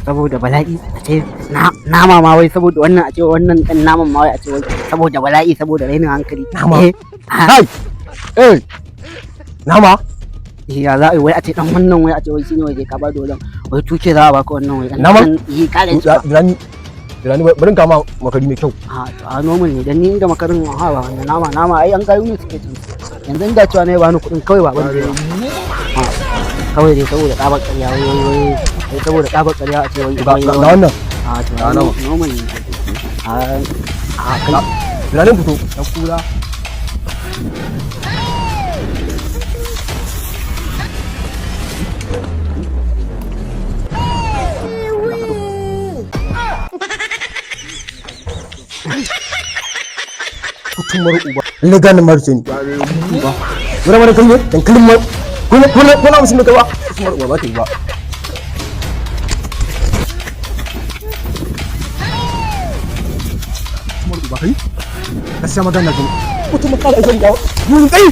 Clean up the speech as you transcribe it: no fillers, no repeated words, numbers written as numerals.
Saboda bala'i a ce nama ma wai, saboda wannan a ce wannan dan naman ma wai a ce wai saboda bala'i, saboda rainin hankali. Nama? Eh, ah, Kai, eh, nama. Eh, ya za a yi wai a ce dan wannan wai a ce wai shine wai sai ka ba da wajen wai tuke za a baka wannan wai dan Nama? Eh, ka ga shi. Dirani, dirani, bari in kama makari mai kyau. A to, a normal ne dan ni inda makarin ha ba wanda nama nama ai an gayu ne suke cin su. Yanzu inda cewa ne bani kuɗin kawai baban zai yi. Ha, kawai dai saboda tsabar ƙarya wai wai wai wai saboda tsabar ƙarya a ce wai Ga wai ga wannan. A to, Ga nama. Normal ne. A a kai. Dirani, fito dan kura. Kutumar uba laga na marce ni uba wani wani kai ne dankalin ma kuna kuna kuna musu ne kai ba kutumar uba ba ta yi ba. Kutumar uba kai, gaskiya magana kan kutumar kala isa ga mun kai.